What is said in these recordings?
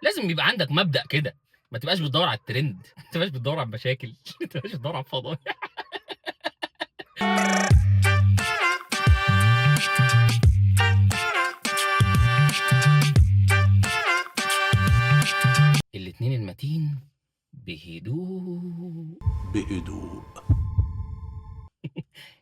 لازم يبقى عندك مبدا كده، ما تبقاش بتدور على الترند، ما تبقاش بتدور على المشاكل، ما تبقاش بتدور على الفضايح. الاثنين المتين بهدوء بهدوء.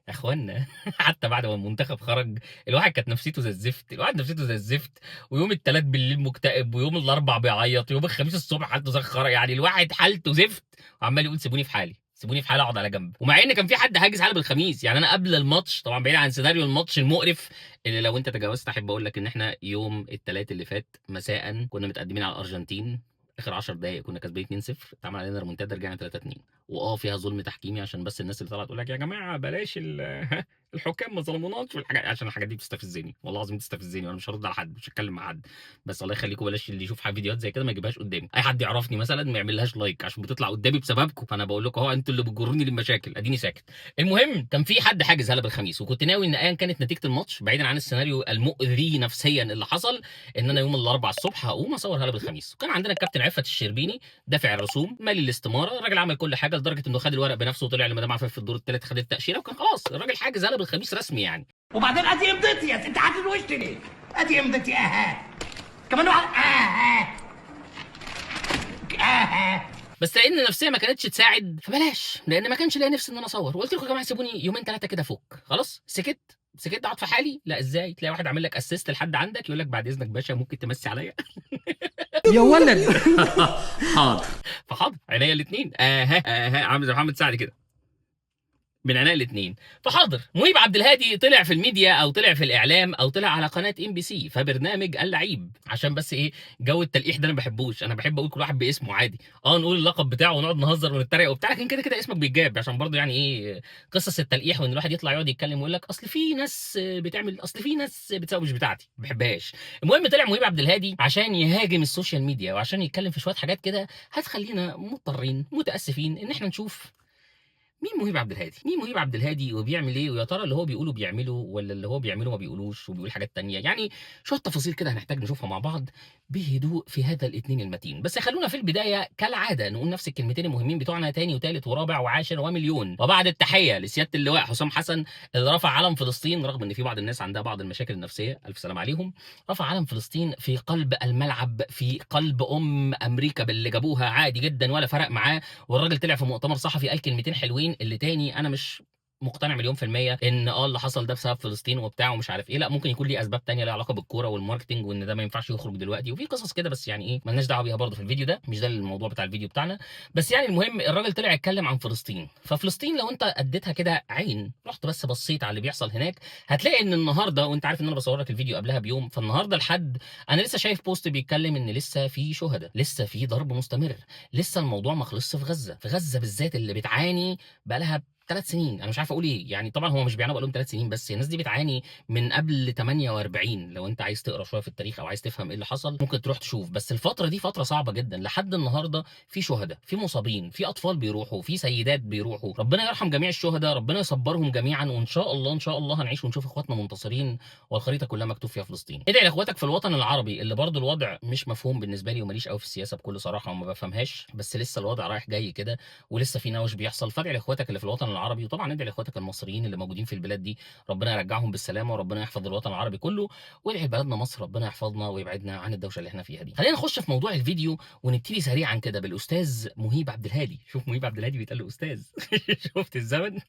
يا اخوانا حتى بعد ما المنتخب خرج الواحد كانت نفسيته زي الزفت، الواحد نفسيته زي الزفت، ويوم الثلاث بالليل مكتئب، ويوم الاربع بيعيط، ويوم الخميس الصبح حالته زي الخرا، يعني الواحد حالته زفت وعمال يقول سيبوني في حالي، سيبوني في حالي اقعد على جنب. ومع ان كان في حد حاجز حاله بالخميس، يعني انا قبل الماتش طبعا بعيد عن سيناريو الماتش المقرف اللي لو انت تجاوزت احب اقول لك ان احنا يوم الثلاث اللي فات مساء كنا متقدمين على الارجنتين، اخر 10 دقائق كنا كسبانين 2-0، اتعمل علينا ريمونتادا رجعنا 3-2، واه فيها ظلم تحكيمي عشان بس الناس اللي طلعت تقول لك يا جماعة بلاش الحكام ما ظلموناش والحاجات، عشان الحاجات دي بتستفزني والله العظيم بتستفزني، وانا مش هرد على حد، مش هتكلم مع حد، بس الله يخليكم بلاش اللي يشوف فيديوهات زي كده ما يجيبهاش قدامي، اي حد يعرفني مثلا ما يعملهاش like عشان بتطلع قدامي بسببكم، فانا بقول لكم اهو انتوا اللي بتجروني للمشاكل، اديني ساكت. المهم كان في حد حاجز هلا بالخميس، وكنت ناوي ان ايا كانت نتيجة الماتش بعيدا عن السيناريو المؤذي نفسيا اللي حصل، ان انا يوم الاربعاء الصبح هقوم اصور هلا بالخميس. وكان عندنا الكابتن عفت الشربيني دافع الرسوم، مالي الاستمارة، الراجل عمل كل حاجة لدرجة انه خد الورق بنفسه وطلع لمدام عفاف في الدور الثالث خد التاشيره، وكان خلاص الراجل حاجز هلا بالخميس رسمي يعني. وبعدين ادي امضتي يا انت عارف وشي ليه؟ ادي امضتي اها كمان واحد اها اها. بس لان النفسية ما كانتش تساعد فبلاش، لان ما كانش ليا نفس ان انا اصور، وقلت لكم يا جماعة سيبوني يومين ثلاثة كده فك، خلاص سكت سكت اقعد في حالي. لا ازاي تلاقي واحد عامل لك assist لحد عندك يقول لك بعد اذنك باشا ممكن تمسي عليا يا ولد. حاضر، فحاضر عينيا الاثنين اها اها، عامل زي محمد سعد كده من عينيا الاثنين. فحاضر. مهيب عبد الهادي طلع في الميديا او طلع في الاعلام او طلع على قناة MBC فبرنامج اللعيب، عشان بس ايه جو التلقيح ده انا ما بحبوش، انا بحب اقول كل واحد باسمه عادي، نقول اللقب بتاعه ونقعد نهزر ونتريق وبتاع، لكن كده كده اسمك بيتجاب، عشان برضه يعني ايه قصص التلقيح وان الواحد يطلع يقعد يتكلم ويقول لك اصل في ناس بتعمل، اصل في ناس بتسوي، مش بتاعتي ما بحبهاش. المهم طلع مهيب عبد الهادي عشان يهاجم ال social media وعشان يتكلم في شوية حاجات كده هتخلينا مضطرين متاسفين ان احنا نشوف مين مهيب عبد الهادي؟ مين مهيب عبد الهادي وبيعمل ايه؟ ويا ترى اللي هو بيقوله بيعمله ولا اللي هو بيعمله ما بيقولوش وبيقول حاجات تانية؟ يعني شوية تفاصيل كده هنحتاج نشوفها مع بعض بهدوء في هذا الاثنين المتين. بس خلونا في البداية كالعادة نقول نفس الكلمتين المهمين بتوعنا تاني وتالت ورابع وعاشر ومليون. وبعد التحية لسيادة اللواء حسام حسن اللي رفع علم فلسطين، رغم ان في بعض الناس عندها بعض المشاكل النفسية، ألف سلام عليهم، رفع علم فلسطين في قلب الملعب في قلب أم أمريكا باللي جابوها عادي جدا ولا فرق معاه. والراجل طلع في مؤتمر صحفي قال كلمتين حلوين اللي تاني انا مش مقتنع مليون في المية ان اللي حصل ده بسبب فلسطين وبتاع ومش عارف ايه، لا ممكن يكون ليه اسباب تانية ليها علاقة بالكورة وال marketing وان ده ما ينفعش يخرج دلوقتي وفي قصص كده، بس يعني ايه مالناش دعوه بيها برضه في الفيديو ده، مش ده الموضوع بتاع الفيديو بتاعنا. بس يعني المهم الراجل طلع يتكلم عن فلسطين، ففلسطين لو انت اديتها كده عين رحت بس بصيت على اللي بيحصل هناك هتلاقي ان النهارده، وانت عارف ان انا بصور لك الفيديو قبلها بيوم، فالنهارده لحد انا لسه شايف post بيتكلم ان لسه في شهداء، لسه في ضرب مستمر، لسه الموضوع ما خلصش في غزة، في غزة بالذات اللي بتعاني بقى لها 3 سنين، انا مش عارف اقول ايه يعني. طبعا هو مش بيعانوا بقالهم 3 سنين بس، الناس دي بتعاني من قبل 48، لو انت عايز تقرا شوية في التاريخ او عايز تفهم ايه اللي حصل ممكن تروح تشوف. بس الفترة دي فترة صعبة جدا، لحد النهارده في شهداء، في مصابين، في اطفال بيروحوا، في سيدات بيروحوا، ربنا يرحم جميع الشهداء، ربنا يصبرهم جميعا، وان شاء الله ان شاء الله هنعيش ونشوف اخواتنا منتصرين والخريطه كلها مكتوب فيها فلسطين. ادعي لاخواتك في الوطن العربي اللي برضو الوضع مش مفهوم بالنسبة لي وماليش قوي في السياسة بكل صراحة وما بفهمهاش، بس لسه الوضع رايح جاي كده ولسه في نوش بيحصل، فادعي لاخواتك اللي في الوطن العربي، وطبعا ادعي لاخواتك المصريين اللي موجودين في البلاد دي ربنا يرجعهم بالسلامة وربنا يحفظ الوطن العربي كله، وادعي لبلدنا مصر ربنا يحفظنا ويبعدنا عن الدوشة اللي احنا فيها دي. خلينا نخش في موضوع الفيديو ونبتدي سريعا كده بالاستاذ مهيب عبد الهادي. شوف مهيب عبد الهادي بيتقال له استاذ شفت الزمن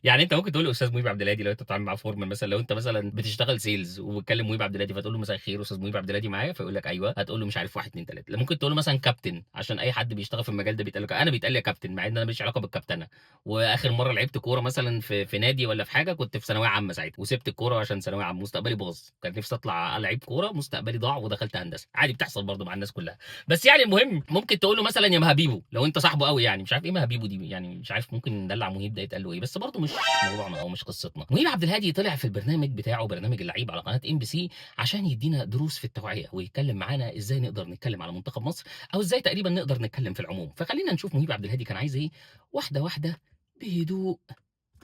يعني انت ممكن تقول له استاذ مهيب عبد الهادي لو انت بتتعامل مع formal مثلا، لو انت مثلا بتشتغل sales وبتكلم مهيب عبد الهادي فتقول له مساء الخير استاذ مهيب عبد الهادي معايا، فيقول لك ايوه، هتقول له مش عارف 1 2 3. ممكن تقول له مثلا كابتن، عشان اي حد بيشتغل في المجال ده بيتقال له، انا بيتقال لي يا كابتن مع ان انا ماليش علاقة بالكابتنه. واخر مرة لعبت كورة مثلا في نادي ولا في حاجة كنت في ثانوية عامة ساعتها، وسبت الكورة عشان ثانوية عامة، مستقبلي باظ، كان نفسي اطلع لعيب كورة، مستقبلي ضاع ودخلت هندسة، عادي بتحصل برضه مع الناس كلها. بس يعني المهم ممكن تقول له مثلا يا مهابيبو لو انت صاحبه قوي، يعني مش عارف ايه مهابيبو دي، يعني مش عارف ممكن ندلع مهيب ده يتقال له ايه، بس برضه مش موضوعنا او مش قصتنا. مهيب عبد الهادي طلع في البرنامج بتاعه برنامج اللعيب على قناة MBC عشان يدينا دروس في التوعية ويتكلم معانا ازاي نقدر نتكلم على منتخب مصر او ازاي تقريبا نقدر نتكلم في العموم. فخلينا نشوف مهيب عبد الهادي كان عايز ايه، واحدة واحدة بهدوء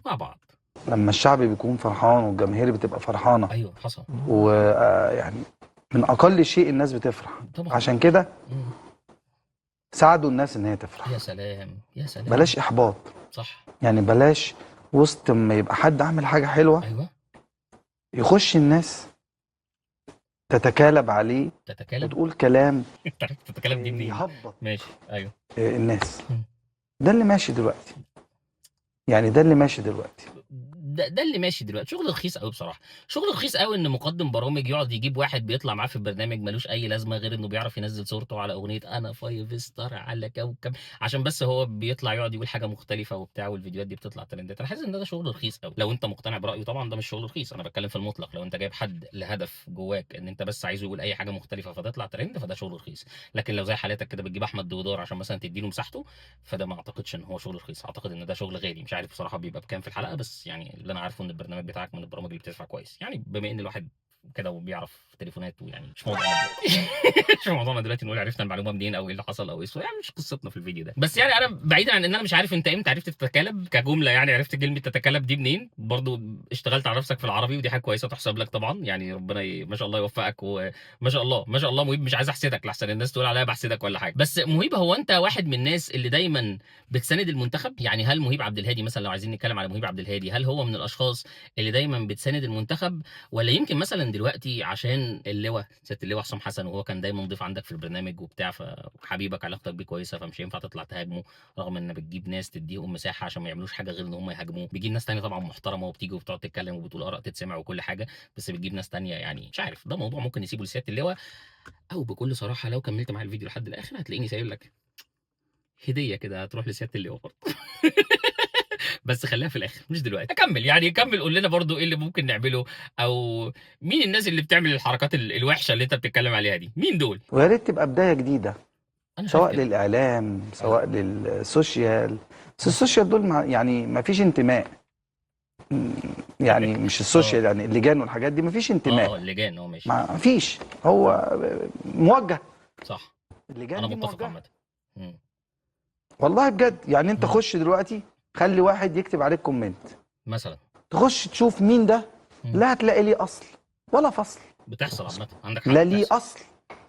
مع بعض. لما الشعب بيكون فرحان والجماهير بتبقى فرحانة، ايوه حصل، ويعني من اقل شيء الناس بتفرح طبعا. عشان كده ساعدوا الناس ان هي تفرح. يا سلام يا سلام. بلاش احباط. صح. يعني بلاش وسط ما يبقى حد عامل حاجة حلوة، ايوه، يخش الناس تتكالب عليه، تتكالب وتقول كلام. تتكالب دي منين؟ يهبط. ماشي. ايوه. الناس. ده اللي ماشي دلوقتي، يعني ده اللي ماشي دلوقتي. ده اللي ماشي دلوقتي. شغل رخيص قوي بصراحة، شغل رخيص قوي ان مقدم برامج يقعد يجيب واحد بيطلع معاه في البرنامج ملوش اي لازمه غير انه بيعرف ينزل صورته على اغنية انا five star على كوكب، عشان بس هو بيطلع يقعد يقول حاجة مختلفة وبتاع، والفيديوهات دي بتطلع ترندات. انا حاسس ان ده شغل رخيص قوي. لو انت مقتنع برايه طبعا ده مش شغل رخيص، انا بتكلم في المطلق. لو انت جايب حد لهدف جواك ان انت بس عايزه يقول اي حاجة مختلفة فتطلع ترند، فده شغل رخيص. لكن لو زي حالاتك كده بتجيب احمد دودار عشان مثلا تديله مساحته، فده ما اعتقدش ان هو شغل رخيص، اعتقد ان ده شغل غالي. مش عارف بصراحة بيبقى بكام في الحلقة، بس يعني اللي انا عارفه ان البرنامج بتاعك من البرامج اللي بتدفع كويس، يعني بما ان الواحد كده وبيعرف تليفونات، ويعني مش موضوعنا دلوقتي. مش موضوعنا دلوقتي نقول عرفنا المعلومة منين او ايه اللي حصل او ايه، يعني مش قصتنا في الفيديو ده. بس يعني انا بعيدا عن ان انا مش عارف انت امتى عرفت تتكالب كجمله، يعني عرفت كلمة تتكالب دي منين، برضو اشتغلت على نفسك في العربي ودي حاجة كويسة تحسب لك طبعا، يعني ربنا ما شاء الله يوفقك. وما شاء الله ما شاء الله مهيب، مش عايز احسدك لحسن الناس تقول عليا بحسدك ولا حاجة، بس مهيب هو انت واحد من الناس اللي دايما بتساند المنتخب؟ يعني هل مهيب عبد الهادي مثلا، لو عايزين نتكلم على مهيب عبد الهادي، هل هو من الاشخاص اللي دايما بتساند المنتخب، ولا يمكن مثلا دلوقتي عشان اللواء سيادة اللواء حسام حسن وهو كان دايما ضيف عندك في البرنامج وبتاع، فحبيبك علاقتك بيه كويسة، فمش هينفع تطلع تهاجمه، رغم ان بتجيب ناس تديهم مساحة عشان ما يعملوش حاجة غير ان هم يهاجموه. بيجيب ناس ثانية طبعا محترمه وبتيجي وبتقعد تتكلم وبتقول اراء تتسمع وكل حاجة، بس بتجيب ناس ثانية يعني مش عارف. ده موضوع ممكن نسيبه لسياده اللواء، او بكل صراحة لو كملت معايا الفيديو لحد الاخر هتلاقيني سايب لك هديه كده هتروح لسياده اللواء برضه. بس خليها في الاخر مش دلوقتي. اكمل يعني كمل، قول لنا برضو ايه اللي ممكن نعمله، او مين الناس اللي بتعمل الحركات الوحشة اللي انت بتتكلم عليها دي، مين دول؟ ويا ريت تبقى بداية جديدة، أنا سواء للاعلام سواء لل social. بس ال social دول يعني ما فيش انتماء، يعني مش ال social يعني اللجان والحاجات دي ما فيش انتماء. اللجان ماشي، ما فيش، هو موجه. صح، اللجان انا دي متفق عامة. والله بجد يعني انت خش دلوقتي خلي واحد يكتب عليك comment مثلا، تخش تشوف مين ده، لا هتلاقي ليه اصل ولا فصل. بتحصل عامة، عندك حق، لا ليه اصل،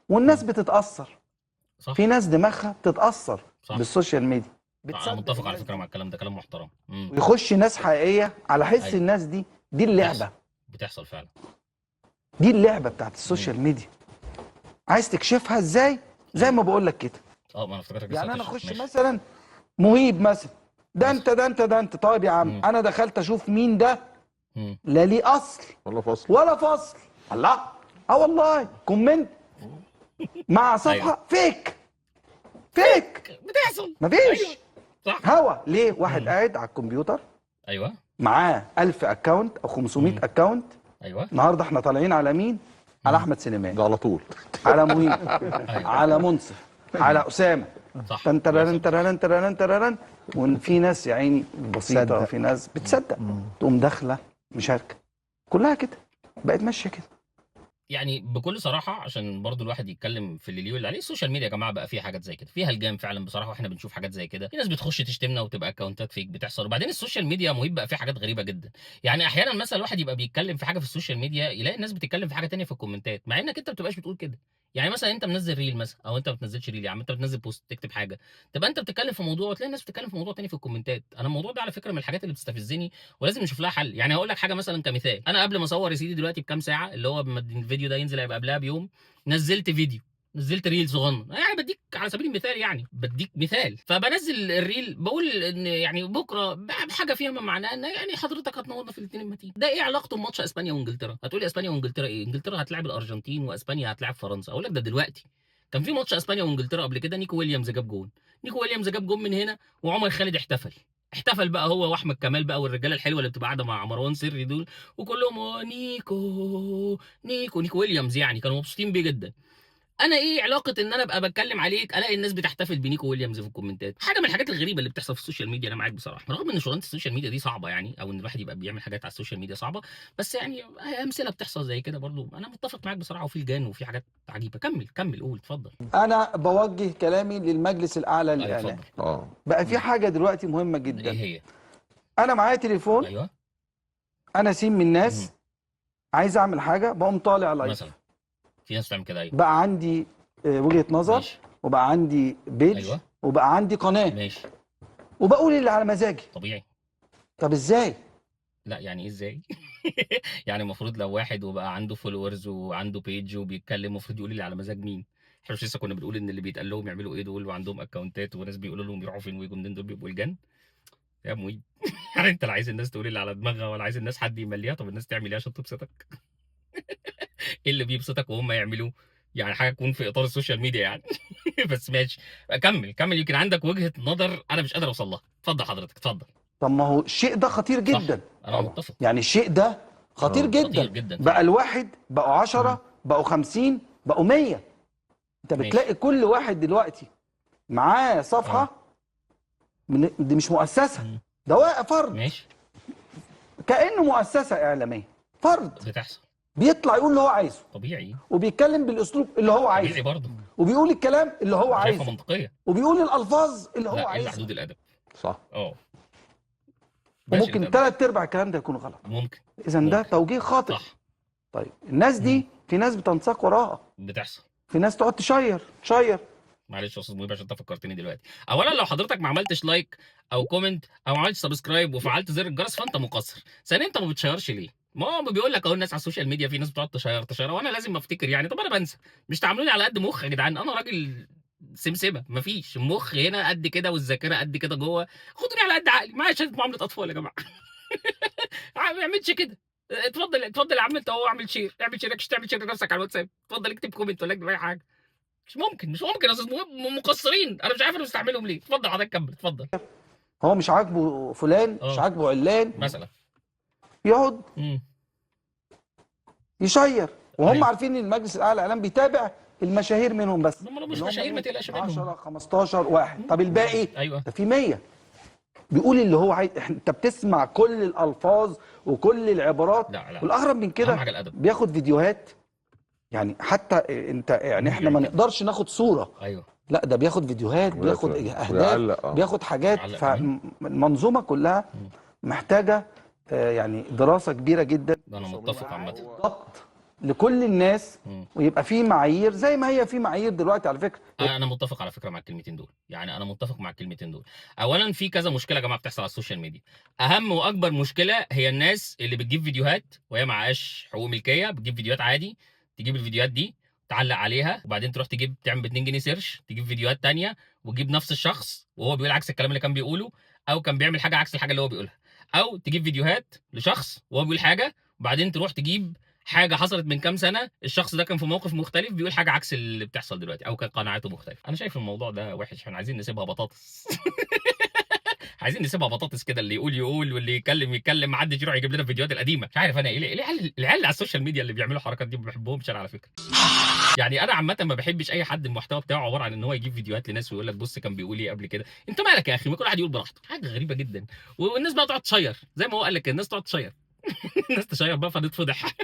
والناس بتتاثر. صح، في ناس دماغها بتتاثر صح. بال social media. انا متفق على فكرة مع الكلام ده، كلام محترم. ويخش ناس حقيقية على حس. أيوة. الناس دي اللعبة بتحصل فعلا، دي اللعبة بتاعت ال social media. عايز تكشفها ازاي؟ زي ما بقول لك كده. ما انا افتكرتك يعني انا اخش مثلا مهيب مثلا، ده انت ده انت ده انت، طيب يا عم انا دخلت اشوف مين ده، لا ليه اصل ولا فصل ولا فصل. الله، والله comment مع صفحة. أيوة. fake fake بتحصل، مفيش. أيوة. صح. هوا ليه واحد قاعد على الكمبيوتر، ايوه، معاه 1000 account او 500 account. ايوه، النهارده احنا طالعين على مين؟ على احمد سليمان ده على طول، على مهيب. أيوة. على منصف، على اسامة. صح. تن ترن ترن ترن. وفي ناس يا عيني بسيطة، في ناس بتصدق تقوم داخله مشاركة كلها كده، بقت ماشية كده. يعني بكل صراحة عشان برضو الواحد يتكلم في اللي يقول عليه، ال social media يا جماعة بقى فيها حاجات زي كده، فيها الجام فعلا بصراحة، واحنا بنشوف حاجات زي كده، في ناس بتخش تشتمنا وتبقى اكونتات fake بتحصل. وبعدين ال social media مهيب بقى فيه حاجات غريبة جدا، يعني احيانا مثلا الواحد يبقى بيتكلم في حاجة في ال social media، يلاقي الناس بتتكلم في حاجة ثانية في الكومنتات، مع انك انت ما بتبقاش بتقول كده. يعني مثلا انت منزل reel مثلا، او انت ما بتنزلش reel يا عم، انت بتنزل post تكتب حاجة، تبقى انت بتتكلم في موضوع وتلاقي الناس بتتكلم في موضوع تاني في الكومنتات. انا الموضوع ده على فكرة من الحاجات اللي بتستفزني ولازم نشوف لها حل. يعني هقول لك حاجة مثلا كمثال، انا قبل ما اصور يا سيدي دلوقتي بكام ساعة، اللي هو الفيديو ده ينزل هيبقى قبلها بيوم، نزلت فيديو، نزلت reel صغنن، يعني بديك على سبيل المثال، يعني بديك مثال. فبنزل ال reel بقول ان يعني بكره بحاجة فيها ما معناه ان يعني حضرتك هتنورنا في الاثنين المتين. ده ايه علاقته بماتش اسبانيا وانجلترا؟ هتقولي اسبانيا وانجلترا ايه؟ انجلترا هتلاعب الارجنتين واسبانيا هتلاعب فرنسا. اقول لك ده دلوقتي كان في ماتش اسبانيا وانجلترا قبل كده، نيكو ويليامز جاب جون، نيكو ويليامز جاب جون من هنا، وعمر خالد احتفل، احتفل بقى هو واحمد كمال بقى والرجاله الحلوة اللي بتبقى قاعدة مع مروان سري دول، وكلهم نيكو نيكو نيكو ويليامز، يعني كانوا مبسوطين بيه جدا. انا ايه علاقة ان انا ابقى بتكلم عليك الاقي الناس بتحتفل بنيكو ويليامز في الكومنتات؟ حاجة من الحاجات الغريبة اللي بتحصل في ال social media. انا معاك بصراحة، رغم ان شغلانة ال social media دي صعبة يعني، او ان الواحد يبقى بيعمل حاجات على ال social media صعبة، بس يعني امثلة بتحصل زي كده برضو. انا متفق معاك بصراحة، وفي لجان وفي حاجات عجيبة. كمل كمل قول اتفضل. انا بوجه كلامي للمجلس الاعلى للاعلام. بقى في حاجة دلوقتي مهمة جدا. ايه هي؟ انا معايا تليفون، ايوه، انا سين من الناس عايز اعمل حاجة، بقوم طالع live مثلا. في ناس بتعمل كده. ايوه بقى عندي وجهه نظر. ماشي. وبقى عندي page. أيوة. وبقى عندي قناة. ماشي. وبقول اللي على مزاجي. طبيعي. طب ازاي؟ لا يعني ايه ازاي؟ يعني المفروض لو واحد وبقى عنده followers وعنده page وبيتكلم المفروض يقول اللي على مزاج مين؟ احنا مش لسه كنا بنقول ان اللي بيتقال لهم يعملوا ايه دول وعندهم account ات وناس بيقولوا لهم يروحوا فين ويجوا منين، دول بيبقوا الجن يا مهيب. يعني انت لا عايز الناس تقول اللي على دماغها ولا عايز الناس حد يمليها؟ طب الناس تعمل ايه عشان تبسطك؟ ايه اللي بيبسطك وهم يعملوه؟ يعني حاجة تكون في اطار ال social media يعني. بس ماشي، كمل كمل، يمكن عندك وجهه نظر انا مش قادر اوصل لها. اتفضل حضرتك، اتفضل. طب ما هو الشيء ده خطير جدا. انا متفق. يعني الشيء ده خطير جدا. خطير جدا. بقى الواحد بقوا 10 بقوا 50 بقوا 100. انت بتلاقي كل واحد دلوقتي معاه صفحة من دي مش مؤسسة، ده واقع فرد. ماشي. كانه مؤسسة اعلامية، فرد بتحصل، بيطلع يقول اللي هو عايزه. طبيعي. وبيتكلم بالاسلوب اللي هو عايزه. طبيعي برضه. وبيقول الكلام اللي هو عايزه. منطقية. وبيقول الالفاظ اللي هو عايزها. لا، حدود الادب. صح. وممكن 3/4 الكلام ده يكون غلط. ممكن. اذا ده توجيه خاطئ. صح. طيب الناس دي في ناس بتنساق وراها. بتحصل. في ناس تقعد تشير تشير. معلش يا استاذ مهيب عشان انت فكرتني دلوقتي. اولا لو حضرتك ما عملتش like او comment او ما عملتش subscribe وفعلت زر الجرس فانت مقصر. ثانيا انت ما بتشيرش ليه؟ ما هو بيقول لك اهو الناس على ال social media في ناس بتقعد تشير تشير، وانا لازم افتكر يعني. طب انا بنسى، مش تعاملوني على قد مخ يا جدعان، انا راجل سمسمه، مفيش مخ هنا قد كده والذاكرة قد كده جوه، خدوني على قد عقلي، معايا شهادة معاملة اطفال يا جماعة. ما اعملش كده. اتفضل اتفضل يا عم انت، اهو اعمل share، اعمل share، تعمل share لنفسك على الواتساب، اتفضل اكتب comment ولا اكتب اي حاجة. مش ممكن، مش ممكن يا استاذ مهيب، مقصرين، انا مش عارف انا مستعملهم ليه. اتفضل حضرتك كمل، اتفضل. هو مش عاجبه فلان، مش عاجبه علان مثلا، يقعد يشير، وهم عارفين ان المجلس الاعلى للاعلام بيتابع المشاهير منهم بس. هم لو مش مشاهير ما تقلقش منهم. 10 15 واحد، طب الباقي؟ ايوه ده في 100 بيقول اللي هو عايز. انت بتسمع كل الالفاظ وكل العبارات. لا لا. والاغرب من كده بياخد فيديوهات، يعني حتى انت يعني احنا ما نقدرش ناخد صوره. ايوه. لا ده بياخد فيديوهات، بياخد اهداف، بياخد حاجات. فالمنظومه كلها محتاجه يعني دراسة كبيرة جدا. انا متفق عامة. ضبط لكل الناس، ويبقى في معايير زي ما هي في معايير دلوقتي على فكرة. انا متفق على فكرة مع الكلمتين دول، يعني انا متفق مع الكلمتين دول. اولا في كذا مشكلة يا جماعة بتحصل على ال social media. اهم واكبر مشكلة هي الناس اللي بتجيب فيديوهات وهي معهاش حقوق ملكية، بتجيب فيديوهات عادي، تجيب الفيديوهات دي تعلق عليها، وبعدين تروح تجيب تعمل ب 2 جنيه search، تجيب فيديوهات ثانية وتجيب نفس الشخص وهو بيقول عكس الكلام اللي كان بيقوله، او كان بيعمل حاجة عكس الحاجة اللي هو بيقولها، او تجيب فيديوهات لشخص وهو بيقول حاجة، وبعدين تروح تجيب حاجة حصلت من كام سنة الشخص ده كان في موقف مختلف بيقول حاجة عكس اللي بتحصل دلوقتي، او كان قناعاته مختلفة. انا شايف الموضوع ده وحش، احنا عايزين نسيبها بطاطس. عايزين نسيبها بطاطس كده، اللي يقول يقول واللي يتكلم يتكلم، ما حدش يروح يجيب لنا الفيديوهات القديمة. مش عارف انا ايه العيال اللي على ال social media اللي بيعملوا الحركات دي، ما بحبهمش انا على فكرة. يعني انا عامة ما بحبش اي حد المحتوى بتاعه عبارة عن ان هو يجيب فيديوهات لناس ويقول لك بص كان بيقول ايه قبل كده. انت مالك يا اخي؟ ما كل واحد يقول براحته. حاجة غريبة جدا. والناس بقى تقعد تشير زي ما هو قال لك، الناس تقعد تشير. الناس تشير بقى فنتفضح.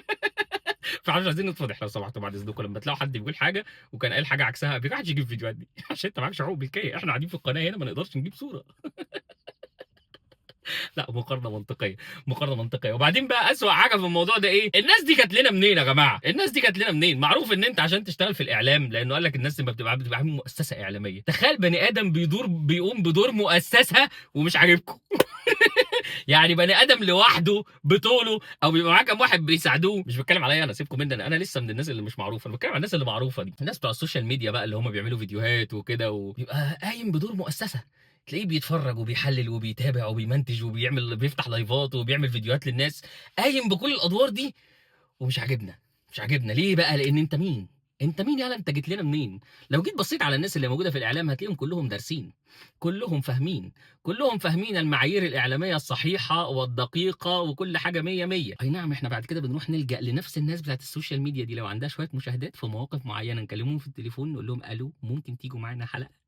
فاحنا مش عايزين نتفضح لو سمحتوا بعد اذنكم. لما تلاقوا حد بيقول حاجة وكان قال حاجة عكسها قبل كده، محدش يجيب الفيديوهات دي عشان انت معاك حقوق ملكية، احنا قاعدين في القناة هنا ما نقدرش نجيب صوره. لا مقارنة منطقية، مقارنة منطقية. وبعدين بقى اسوأ حاجة في الموضوع ده ايه؟ الناس دي جت لنا منين يا جماعة؟ الناس دي جت لنا منين؟ معروف ان انت عشان تشتغل في الاعلام، لانه قال لك الناس لما بتبقى عامل مؤسسة اعلامية. تخيل بني ادم بيقوم بدور مؤسسة ومش عاجبكم. يعني بني ادم لوحده بطوله، او بيبقى معاه كام واحد بيساعدوه. مش بتكلم عليا انا، سيبكم مني، انا لسه من الناس اللي مش معروفة، انا بتكلم على الناس اللي معروفة دي، الناس بتوع ال social media بقى اللي هم بيعملوا فيديوهات وكده وبيبقى قايم بدور مؤسسة. تلاقيه بيتفرج وبيحلل وبيتابع وبيمنتج وبيعمل، بيفتح لايفات وبيعمل فيديوهات للناس، قايم بكل الادوار دي ومش عاجبنا. مش عاجبنا ليه بقى؟ لان انت مين؟ انت مين يالا؟ انت جيت لنا منين؟ لو جيت بصيت على الناس اللي موجودة في الاعلام هتلاقيهم كلهم دارسين، كلهم فاهمين، كلهم فاهمين المعايير الاعلامية الصحيحة والدقيقة وكل حاجة 100 100. اي نعم احنا بعد كده بنروح نلجا لنفس الناس بتاعت ال social media دي لو عندها شوية مشاهدات في مواقف معينة، نكلمهم في التليفون نقول لهم الو ممكن تيجوا معانا حلقة.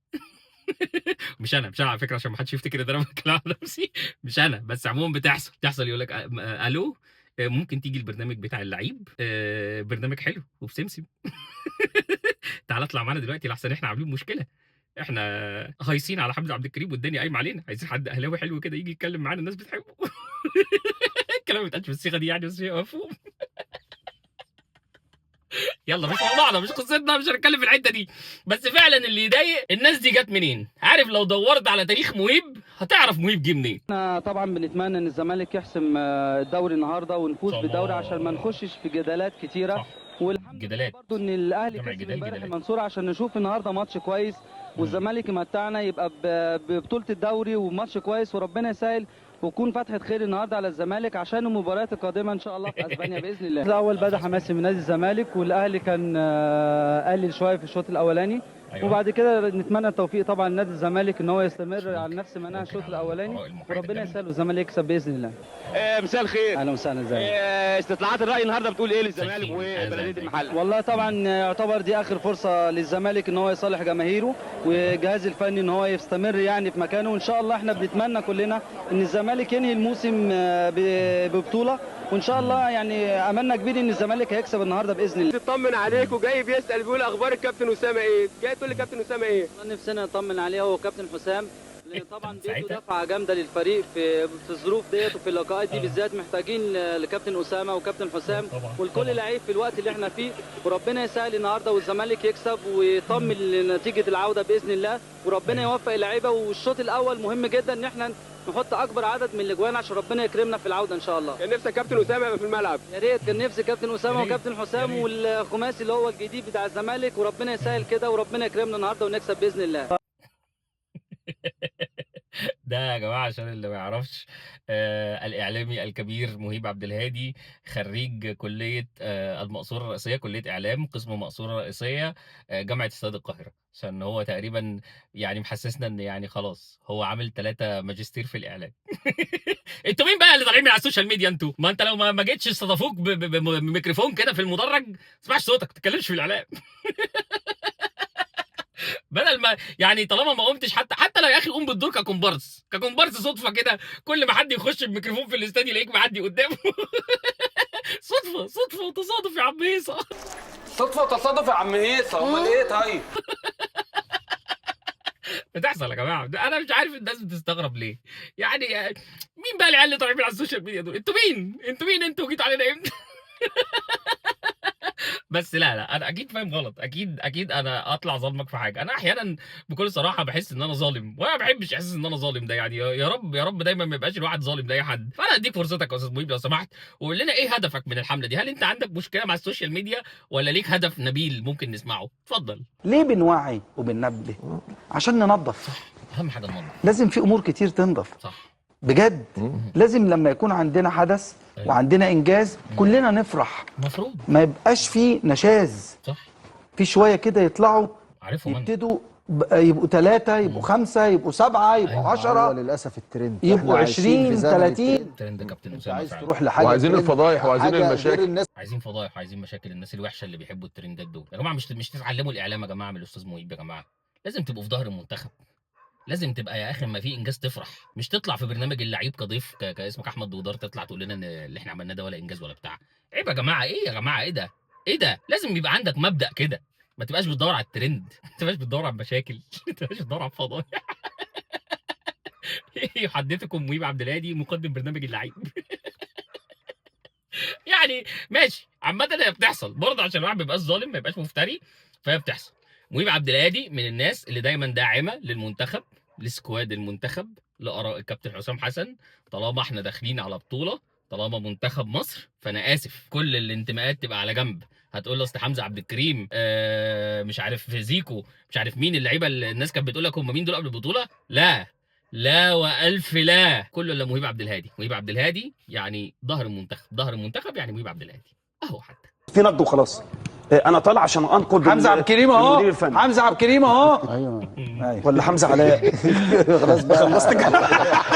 مش انا على فكرة عشان ما حدش يفتكر ان انا بتكلم على نفسي، مش انا، بس عموما بتحصل يقول لك الو ممكن تيجي البرنامج بتاع اللعيب، برنامج حلو وبسمسم. تعال اطلع معانا دلوقتي لحسن احنا عاملين مشكلة، احنا هايصين على حمزة عبد الكريم والدنيا قايمة علينا، عايزين حد اهلاوي حلو كده يجي يتكلم معانا، الناس بتحبه. الكلام ما بيتقالش بالصيغه دي يعني، بس هي مفهوم. يلا مش موضوعنا، مش قصتنا، مش هنتكلم في الحتة دي. بس فعلا اللي يضايق الناس دي جت منين. عارف لو دورت على تاريخ مهيب هتعرف مهيب جه منين. احنا طبعا بنتمنى ان الزمالك يحسم الدوري النهارده ونفوز بالدوري عشان ما نخشش في جدالات كتيرة. والحمد لله برضه ان الاهلي كسب امبارح المنصورة عشان نشوف النهارده ماتش كويس، والزمالك يمتعنا يبقى ببطولة الدوري وماتش كويس، وربنا يسهل ويكون فتحه خير النهارده على الزمالك عشان المباريات القادمة ان شاء الله في اسبانيا باذن الله. الاول بدا حماسي من نادي الزمالك، والاهلي كان قلل شوية في الشوط الاولاني. أيوة. وبعد كده نتمنى التوفيق طبعا لنادي الزمالك ان هو يستمر على نفس منهج الشوط الاولاني، وربنا يسهل والزمالك يكسب باذن الله. مساء الخير. اهلا وسهلا. ازيك؟ استطلاعات الراي النهارده بتقول ايه للزمالك وبلديه المحلة؟ والله طبعا يعتبر دي اخر فرصة للزمالك ان هو يصالح جماهيره والجهاز الفني ان هو يستمر يعني في مكانه، وان شاء الله احنا بنتمنى كلنا ان الزمالك ينهي الموسم ببطولة، وان شاء الله يعني املنا كبير ان الزمالك هيكسب النهارده باذن الله. تطمن عليك وجاي بيسال بيقول اخبار الكابتن اسامة ايه؟ جاي تقول لكابتن اسامة ايه؟ نفسنا نطمن عليه هو كابتن حسام، لان طبعا بيدوا دفعه جامدة للفريق في الظروف ديت وفي اللقاءات دي بالذات، محتاجين لكابتن اسامة وكابتن حسام والكل لعيب في الوقت اللي احنا فيه، وربنا يسهل النهارده والزمالك يكسب ويطمن لنتيجة العودة باذن الله، وربنا يوفق اللعيبة. والشوط الاول مهم جدا ان احنا نحط اكبر عدد من الاجوان عشان ربنا يكرمنا في العودة ان شاء الله. كان نفسك كابتن اسامة يبقى في الملعب؟ يا ريت، كان نفسي كابتن اسامة وكابتن حسام والخماسي اللي هو الجديد بتاع الزمالك، وربنا يسهل كده وربنا يكرمنا النهارده ونكسب باذن الله. ده يا جماعة عشان اللي ما يعرفش، الاعلامي الكبير مهيب عبد الهادي، خريج كليه المقصورة الرئيسية، كليه اعلام قسم مقصورة رئيسية، جامعه استاد القاهرة. عشان هو تقريبا يعني محسسنا ان يعني خلاص هو عامل 3 ماجستير في الاعلام. انتوا مين بقى اللي طالعين من على ال social media؟ انتوا ما انت لو ما جيتش استضافوك بميكروفون كده في المدرج ما تسمعش صوتك، ما تتكلمش في الاعلام. بدل ما يعني طالما ما قمتش، حتى لو يا اخي قوم بالدور ككومبارس صدفة كده، كل ما حد يخش بميكروفون في الاستاد يلاقيك معدي قدامه. صدفة وتصادف يا عم هيصه. صدفة وتصادف يا عم هيصه، امال ايه؟ طيب بتحصل يا جماعة، انا مش عارف الناس بتستغرب ليه. يعني مين بقى العيال اللي طالعين على ال social media دول؟ انتوا مين؟ انتوا مين؟ انتوا جيتوا علينا امتى؟ بس لا انا اكيد فاهم غلط، اكيد انا اطلع ظالمك في حاجة. انا احيانا بكل صراحة بحس ان انا ظالم، وانا ما بحبش احس ان انا ظالم ده، يعني يا رب يا رب دايما ما يبقاش الواحد ظالم لاي حد. فانا اديك فرصتك يا استاذ مهيب لو سمحت، وقول لنا ايه هدفك من الحملة دي؟ هل انت عندك مشكلة مع ال social media ولا ليك هدف نبيل ممكن نسمعه؟ اتفضل. ليه بنوعي وبننبه؟ عشان ننظف. صح، اهم حاجة ننظف. لازم في امور كتير تنظف. صح بجد. لازم لما يكون عندنا حدث وعندنا انجاز كلنا نفرح، المفروض ما يبقاش في نشاز. صح، في شوية كده يطلعوا يبتدوا يبقوا 3، يبقوا 5، يبقوا 7، يبقوا 10. للاسف الترند يبقوا 20 30. ترند كابتن اسامة. عايز تروح لحاجة، وعايزين الفضايح وعايزين المشاكل، عايزين فضايح وعايزين مشاكل، الناس الوحشة اللي بيحبوا الترندات دول. يا جماعة مش تتعلموا الاعلام يا جماعة من الاستاذ مهيب. يا جماعة لازم تبقوا في ظهر المنتخب، لازم تبقى يا اخي ما في انجاز تفرح، مش تطلع في برنامج اللعيب كضيف كاسمك احمد دودار تطلع تقول لنا ان اللي احنا عملناه ده ولا انجاز ولا بتاع. عيب يا جماعة، ايه يا جماعة، ايه ده؟ ايه ده؟ لازم يبقى عندك مبدأ كده، ما تبقاش بتدور على الترند، ما تبقاش بتدور على المشاكل، ما تبقاش بتدور على الفضايح. يحدثكم مهيب عبد الهادي مقدم برنامج اللعيب. يعني ماشي، عامة هي بتحصل برضه عشان الواحد ما يبقاش ظالم، ما يبقاش مفتري، فهي بتحصل. مهيب عبد الهادي من الناس اللي دايما داعمه للمنتخب، ل squad المنتخب، لاراء الكابتن حسام حسن. طالما احنا داخلين على بطوله، طالما منتخب مصر، فانا اسف كل الانتماءات تبقى على جنب. هتقول لي اصل حمزة عبد الكريم، مش عارف زيكو، مش عارف مين اللعيبة اللي الناس كانت بتقول لك هم مين دول قبل البطولة. لا لا والف لا، كله الا مهيب عبد الهادي. مهيب عبد الهادي يعني ظهر المنتخب، ظهر المنتخب يعني مهيب عبد الهادي اهو. حتى في نقد وخلاص، انا طالع عشان انقد حمزة عبد الكريم اهو، حمزة عبد الكريم اهو. ايوه ولا حمزة علاء؟ خلاص بقى، خلصت كده،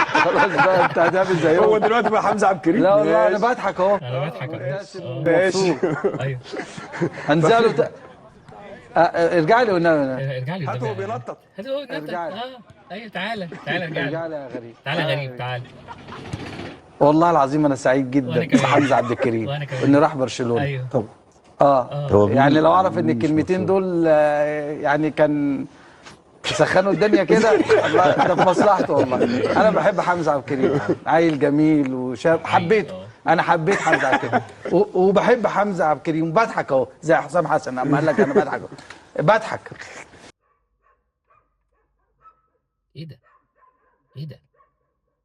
خلاص بقى انت هتعمل زيهم. هو دلوقتي بقى حمزة عبد الكريم. لا والله انا بضحك اهو، انا بضحك اهو. ماشي، ايوه هنزله. ارجع لي والنبي، ارجع لي. هاتوا بينطط، هاتوا بينطط. ايوه تعالى تعالى، ارجع لي، ارجع لي يا غريب، تعالى يا غريب تعالى. والله العظيم انا سعيد جدا بحمزة عبد الكريم انه راح برشلونة. ايوه طبعا. يعني لو اعرف ان الكلمتين دول يعني كان سخنوا الدنيا كده، الله ده في مصلحته والله. انا بحب حمزة عبد الكريم، عيل جميل وشاب، حبيته. انا حبيت حمزة عبد الكريم وبحب حمزة عبد الكريم وبضحك اهو زي حسام حسن لما قال لك انا بضحك اهو، بضحك. ايه ده؟ ايه ده؟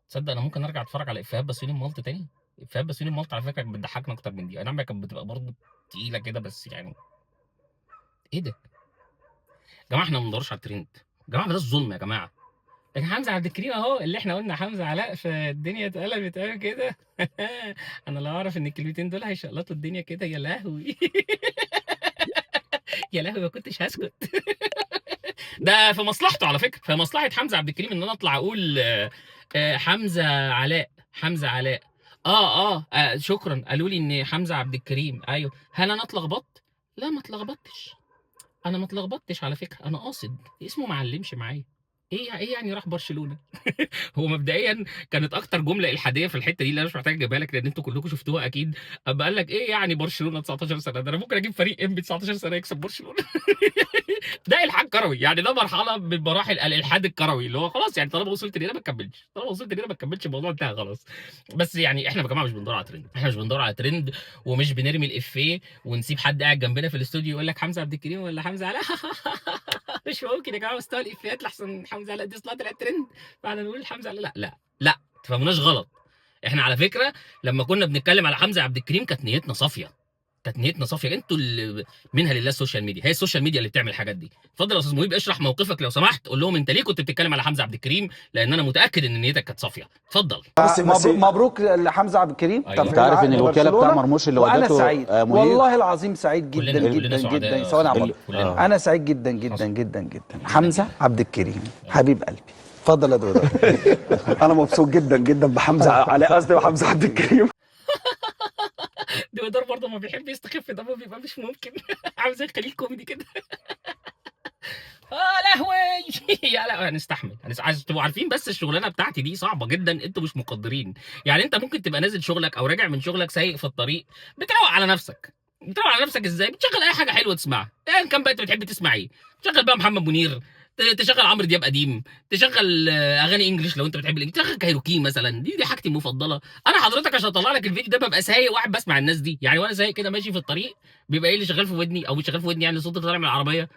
تصدق انا ممكن ارجع اتفرج على افيهات بسيوني مالت تاني؟ افيهات بسيوني مالت على فكرة كانت بتضحكنا اكتر من دي، اي نعم كانت بتبقى برضه تقيلة كده بس يعني ايه ده؟ يا جماعة احنا ما بندورش على الترند، يا جماعة ده الظلم يا جماعة. لكن حمزة عبد الكريم اهو اللي احنا قلنا حمزة علاء فالدنيا اتقلبت قوي كده. انا لو اعرف ان الكلمتين دول هيشقلطوا الدنيا كده يا لهوي. يا لهوي ما كنتش هسكت. ده في مصلحته على فكرة، في مصلحة حمزة عبد الكريم ان انا اطلع اقول حمزة علاء، حمزة علاء. شكرا، قالوا لي ان حمزة عبد الكريم. ايوه، هل انا اتلخبطت؟ لا ما اتلخبطتش، انا ما اتلخبطتش على فكرة، انا قاصد اسمه ما علمش معايا. ايه يعني راح برشلونة؟ هو مبدئيا كانت اكتر جملة الحادية في الحتة دي اللي انا مش محتاج اجيبها لك لان انتوا كلكم شفتوها اكيد. ابقى قال لك ايه يعني برشلونة 19 سنة؟ ده انا ممكن اجيب فريق ام 19 سنة يكسب برشلونة. ده الحاد كروي يعني، ده مرحلة من مراحل الالحاد الكروي اللي هو خلاص يعني طالما وصلت لهنا ما تكملش، طالما وصلت لهنا ما تكملش، الموضوع انتهى خلاص. بس يعني احنا يا جماعة مش بندور على ترند، احنا مش بندور على ترند ومش بنرمي الافيه ونسيب حد قاعد جنبنا في الاستوديو يقول لك حمزة عبد الكريم ولا حمزة علاء. مش ممكن يا جماعة مستوى الافيهات لحسن حمزة علاء دي طلعت ترند فاحنا نقول حمزة علاء. لا لا لا، ما تفهموناش غلط. احنا على فكرة لما كنا بنتكلم على حمزة عبد الكريم كانت نيتنا صافية، كانت نيتنا صافية. انتوا اللي منها لله ال social media، هي ال social media اللي بتعمل الحاجات دي. اتفضل يا استاذ مهيب اشرح موقفك لو سمحت، قول لهم انت ليه كنت بتتكلم على حمزة عبد الكريم، لان انا متاكد ان نيتك كانت صافية. اتفضل. مبروك لحمزة عبد الكريم. أيوة. انت عارف ان الوكالة بتاع مرموش اللي ودته، وانا سعيد والله العظيم، سعيد جدا جدا جدا. ثواني يا عمر، انا سعيد جدا جدا جدا جدا. حمزة عبد الكريم حبيب قلبي، اتفضل يا دودو. انا مبسوط جدا جدا بحمزة علاء، قصدي بحمزة عبد الكريم. دويدار برضه ما بيحب يستخف دمه، بيبقى مش ممكن. عامل زي الخليل كوميدي كده. لهوي. يا لا هنستحمل، عايز تبقوا عارفين بس الشغلانة بتاعتي دي صعبة جدا، انتوا مش مقدرين. يعني انت ممكن تبقى نازل شغلك او راجع من شغلك سايق في الطريق، بتروق على نفسك. بتروق على نفسك ازاي؟ بتشغل اي حاجة حلوة تسمعها، ايا كان بقى انت بتحب تسمع ايه. تشغل بقى محمد منير، تشغل عمرو دياب قديم، تشغل اغاني English لو انت بتحب ال English، تشغل كايروكي مثلا، دي حاجتي المفضلة. انا حضرتك عشان اطلع لك الفيديو ده ببقى سايق وقاعد بسمع الناس دي يعني، وانا سايق كده ماشي في الطريق بيبقى ايه اللي شغال في ودني او مش شغال في ودني، يعني الصوت اللي طالع من العربية،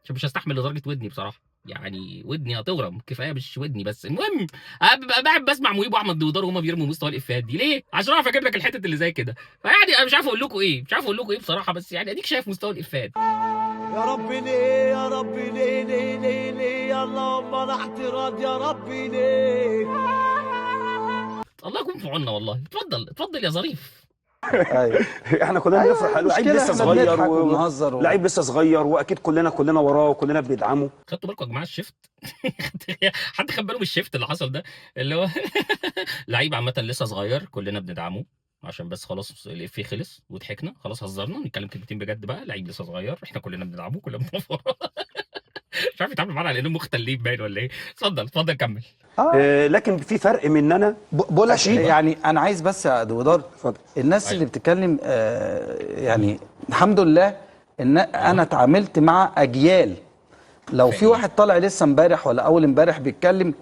عشان مش هستحمل لدرجة ودني بصراحة، يعني ودني هتورم كفاية مش ودني بس. المهم ببقى قاعد بسمع مهيب واحمد دويدار وهما بيرموا مستوى الافيهات دي. ليه؟ عشان اعرف اجيب لك الحتت اللي زي كده. فيعني انا مش عارف اقول لكم ايه، مش عارف اقول لكم ايه بصراحة، بس يعني اديك شايف مستوى الافيهات. يا ربي ليه، يا ربي ليه ليه ليه ليه، اللهم لا اعتراض يا ربي ليه. الله يكون في عوننا والله. اتفضل اتفضل يا ظريف. ايوه احنا كلنا بنفرح، لعيب لسه صغير وبنهزر، لعيب لسه صغير واكيد كلنا وراه وكلنا بندعمه. خدتوا بالكم يا جماعة ال shift؟ حد خد باله من ال shift اللي حصل ده اللي هو لعيب عامة لسه صغير كلنا بندعمه، عشان بس خلاص الافيه خلص وضحكنا خلاص هزرنا، نتكلم كلمتين بجد بقى. لعيب لسه صغير احنا كلنا بندعمه، كلنا بنقف وراه. مش عارف يتعامل معانا على انهم مختلين باين ولا ايه. اتفضل اتفضل كمل. لكن في فرق من انا بقول لك يعني انا عايز بس يا دويدار الناس اللي بتتكلم يعني الحمد لله ان انا اتعاملت مع اجيال. لو في واحد طالع لسه امبارح ولا اول امبارح بيتكلم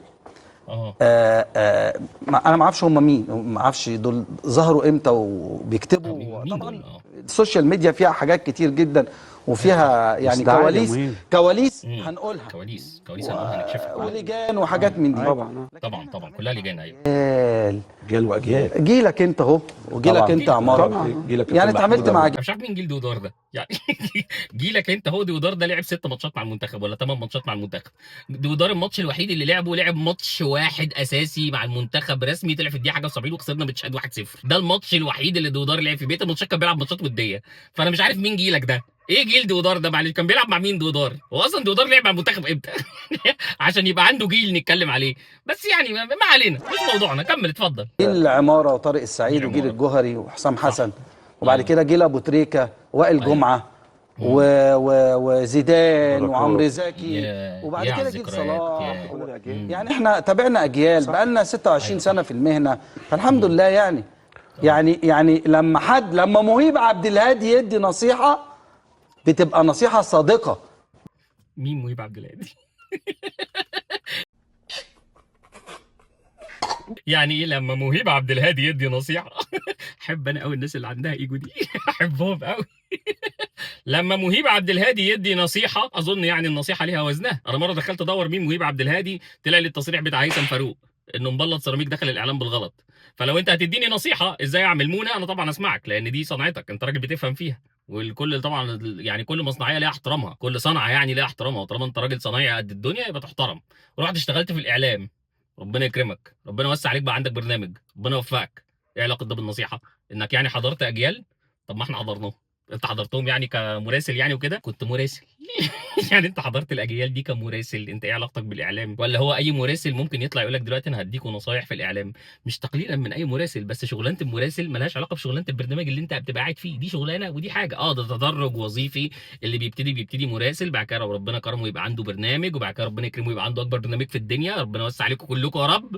انا ما اعرفش هم مين، ما اعرفش دول ظهروا امتى وبيكتبوا. طبعا ال social media فيها حاجات كتير جدا وفيها يعني كواليس، كواليس هنقولها، كواليس هنقولها نكشفها، ولجان وحاجات من دي. طبعا طبعا طبعا كلها لجان. ايوه جيل واجيال، جيلك انت اهو وجيلك انت يا عمارة، يعني اتعاملت مع مش عارف مين جيل دويدار ده يعني. جيلك انت هو دويدار ده لعب 6 ماتشات مع المنتخب ولا 8 ماتشات مع المنتخب. دويدار الماتش الوحيد اللي لعبه لعب ماتش واحد اساسي مع المنتخب رسمي، طلع في الدقيقة حاجة و70 وخسرنا من تشاد 1-0. ده الماتش الوحيد اللي دويدار لعب في بيت الماتشات، كان بيلعب ماتشات وديه. فانا مش عارف مين جيلك ده، ايه جيل دويدار ده؟ معلش كان بيلعب مع مين دويدار؟ هو اصلا دويدار لعب مع المنتخب امتى؟ عشان يبقى عنده جيل نتكلم عليه. بس يعني ما علينا، مش موضوعنا، كمل اتفضل. جيل عمارة وطارق السعيد وجيل الجوهري وحسام حسن، وبعد كده جيل ابو تريكه وائل جمعه وزيدان وعمرو زكي، وبعد كده جيل صلاح. يعني احنا تابعنا اجيال بقالنا 26 سنة في المهنة، فالحمد لله. يعني يعني لما حد، لما مهيب عبد الهادي يدي نصيحة بتبقى نصيحة صادقة. مين مهيب عبد الهادي؟ يعني ايه لما مهيب عبد الهادي يدي نصيحة؟ احب انا قوي الناس اللي عندها ايجو دي، احبهم قوي. لما مهيب عبد الهادي يدي نصيحة، اظن يعني النصيحة ليها وزنها. انا مرة دخلت ادور مين مهيب عبد الهادي، طلع لي التصريح بتاع هيثم فاروق انه مبلط سيراميك دخل الاعلام بالغلط. فلو انت هتديني نصيحة ازاي اعمل مونه، انا طبعا اسمعك، لان دي صنعتك، انت راجل بتفهم فيها، والكل طبعا يعني كل مصنعيه ليها احترامها، كل صنعه يعني ليها احترامها، وطالما انت راجل صنايعي قد الدنيا يبقى تحترم. ورحت اشتغلت في الاعلام، ربنا يكرمك، ربنا يوسع عليك، بقى عندك برنامج، ربنا يوفقك. ايه علاقة ده بالنصيحة؟ انك يعني حضرت اجيال؟ طب ما احنا حضرناهم، انت حضرتهم يعني كمراسل يعني وكده، كنت مراسل. يعني انت حضرت الاجيال دي كمراسل، انت ايه علاقتك بالاعلام؟ ولا هو اي مراسل ممكن يطلع يقول لك دلوقتي انا هديكوا نصايح في الاعلام؟ مش تقليلا من اي مراسل، بس شغلانة المراسل ملهاش علاقة بشغلانه البرنامج اللي انت بتبقى قاعد فيه، دي شغلانة ودي حاجة. ده تدرج وظيفي، اللي بيبتدي مراسل، بعد كده ربنا كرمه يبقى عنده برنامج، وبعد كده ربنا يكرمه يبقى عنده اكبر برنامج في الدنيا، ربنا يوسع عليكم كلكم يا رب.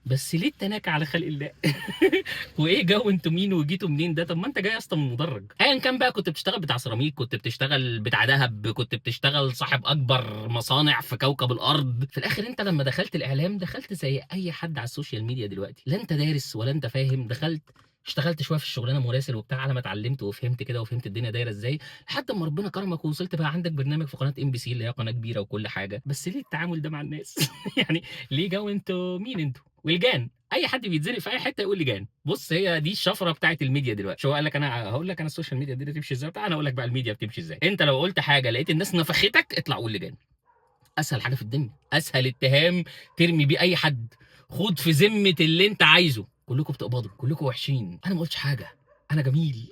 بس ليه التناكة على خلق الله؟ وايه جو انتوا مين وجيتوا منين ده؟ طب ما انت جاي يا اسطى من مدرج. ايا كان بقى، كنت بتشتغل بتاع سيراميك، كنت بتشتغل بتاع ذهب، كنت بتشتغل صاحب اكبر مصانع في كوكب الارض، في الاخر انت لما دخلت الاعلام دخلت زي اي حد على ال social media دلوقتي، لا انت دارس ولا انت فاهم، دخلت اشتغلت شوية في الشغلانة مراسل وبتاع، على ما اتعلمت وفهمت كده وفهمت الدنيا دايرة ازاي، لحد ما ربنا كرمك ووصلت بقى عندك برنامج في قناة MBC اللي هي قناة كبيرة وكل حاجة. بس ليه التعامل ده مع الناس؟ يعني ليه جو انتوا مين انتوا؟ والجان، اي حد بيتزنق في اي حتة يقول لجان. بص، هي دي الشفرة بتاعت الميديا دلوقتي. شو قال لك؟ انا هقول لك انا ال social media دي بتمشي ازاي بتاع، انا اقول لك بقى الميديا بتمشي ازاي. انت لو قلت حاجة لقيت الناس نفختك، اطلع قول لجان. اسهل حاجة في الدنيا، اسهل اتهام ترمي بيه اي حد، خد في ذمه اللي انت عايزه. كلكم بتقبضوا، كلكم وحشين، انا ما قلتش حاجة، انا جميل.